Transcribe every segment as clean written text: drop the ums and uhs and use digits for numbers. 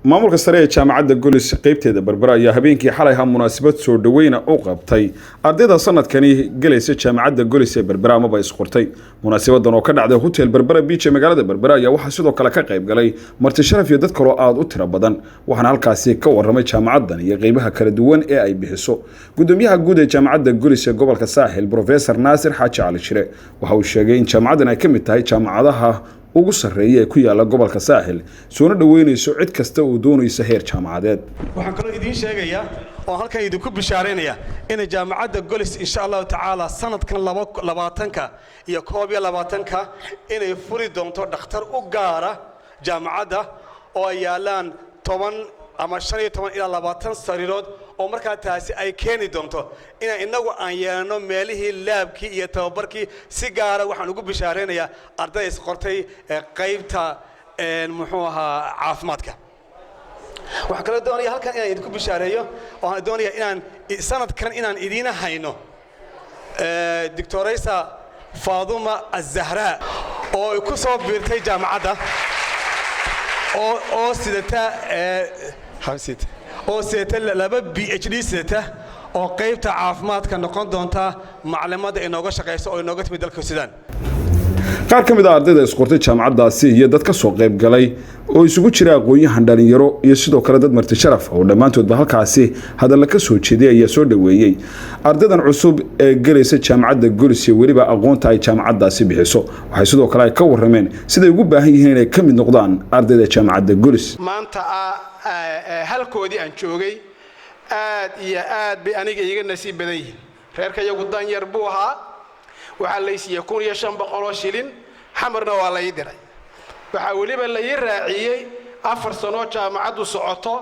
Maamulka sare ee Jaamacadda Golis qeybteeda Berbera ayaa habeenkii xalay ha munaasabad soo dhaweyna u qabtay ardayda sanadkani gelaysa Jaamacadda Golis ee Berbera amaba isqortay. Munaasabadan oo ka dhacday Hotel Berbera Beach ee magaalada Berbera ayaa waxaa sidoo kale ka qayb galay marti sharaf iyo dad kaloo aada u tiro badan. Waxaana halkaasi ka waramay jaamacaddan iyo qeybaha kala duwan ee ay bixiso gudoomiyaha guud ee Jaamacadda Golis ee gobolka Saaxil, Professor Naasir Xaaji Cali Shire. Waxa uu sheegay in jaamacaddan ay ka mid tahay jaamacadaha ugu sarreeya ee ku yaala gobolka Saaxil, soona dhoweynayso cid kasta uu doonayso heer jaamacadeed. Waxaan kaloo idiin sheegayaa oo halkan idinku bishaaraynaya inay Jaamacadda Golis, insha Allahu tacaala, sanadkan 2021-ka inay furi doonto dhakhtar u gaara jaamacadda oo ay yaalaan 10 ama 15 ilaa 20 sariirood, oo markaa taasi ay keeni doonto inaan innagu aan yeelano meelihii lab-kii iyo tababarkii. Si gaara waxaan ugu bishaaraynayaa arday isqortay qaybta, muxuu ahaa, caafimaadka. Waxaan kaloo doonaya halkan inaan idinku bishaareeyo oo aan doonaya inaan sanadkan inaan idiina hayno Doctoraysa Faaduma Azahraa oo ku soo biirtay jaamacadda oo sidata laba PhD sidata, oo qaybta caafimaadka noqon doonta maclimadda inooga shaqaysa oo inooga timid dalka Suudaan. Qaar ka mid a ardayda isqortay jaamacaddaasi iyo dad ka soo qayb galay oo isugu jira aqoon-yahan, dhalinyaro iyo sidoo kale dad marti sharaf oo dhammaantoodba halkaasi hadalla ka soo jeeday ayaa soo dhoweeyey ardaydan cusub ee gelaysa Jaamacadda Golis iyo weliba aqoonta ay jaamacaddaasi bixiso. Waxay sidoo kale ay ka warrameen siday ugu baahan yihiin inay ka mid noqdaan ardayda Jaamacadda Golis. Maanta halkoodii aan joogay, aad iyo aad bay aniga iiga nasiib badan yihiin. Reerka iyagu danyar buu ahaa. Waxaa lay siiyey 1500 oo shilin, Xamarna waa la ii diray. Waxaa weliba la ii raaciyey 4 sanoo jaamacaddu socoto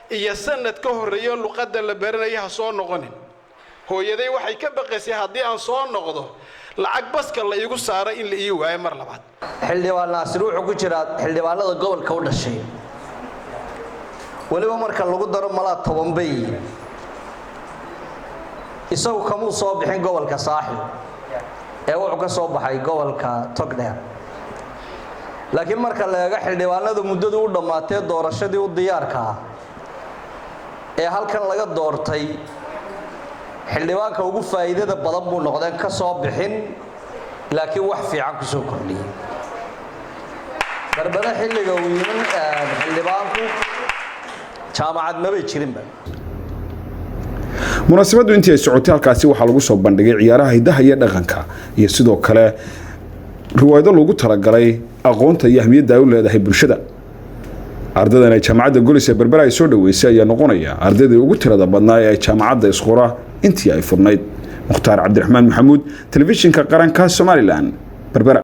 iyo sanad ka horreeyo luqadda la baranaya ha soo noqonin. Hooyaday waxay ka baqaysay haddii aan soo noqdo lacag baska la iigu saaray in la ii waayo mar labaad. Xildhibaan Naasir wuxuu ku jiraa xildhibaanada gobolka u dhashay. Weliba marka lagu daro malaa 10 bay. Isagu kamuu soo bixin gobolka Saaxil ee wuxuu ka soo baxay gobolka Togdheer, laakiin marka la eego xildhibaanada muddadu u dhammaatee doorashadii u diyaarka ah ee halkan laga doortay, xildhibaanka ugu faa'iidada badan buu noqdeen. Ka soo bixin, laakiin wax fiican ku soo kordhiyey Berbere. Xilliga uu yimin xildhibaanku jaamacad mabay jirinba. Munaasabaddu intii ay socotay halkaasi waxaa lagu soo bandhigay ciyaaraha hiddaha iyo dhaqanka iyo sidoo kale riwaayado loogu talagalay aqoonta iyo ahmiyadda ay u leedahay bulshada. Ardaydan ay Jaamacadda Golis ee Berbera ay soo dhoweysay ayaa noqonaya ardaydii ugu tirada badnaa ee ay jaamacadda isqora intii ay furnayd. Mukhtaar Cabdiraxmaan Maxamuud, Telefishinka Qaranka Somaliland, Berbera.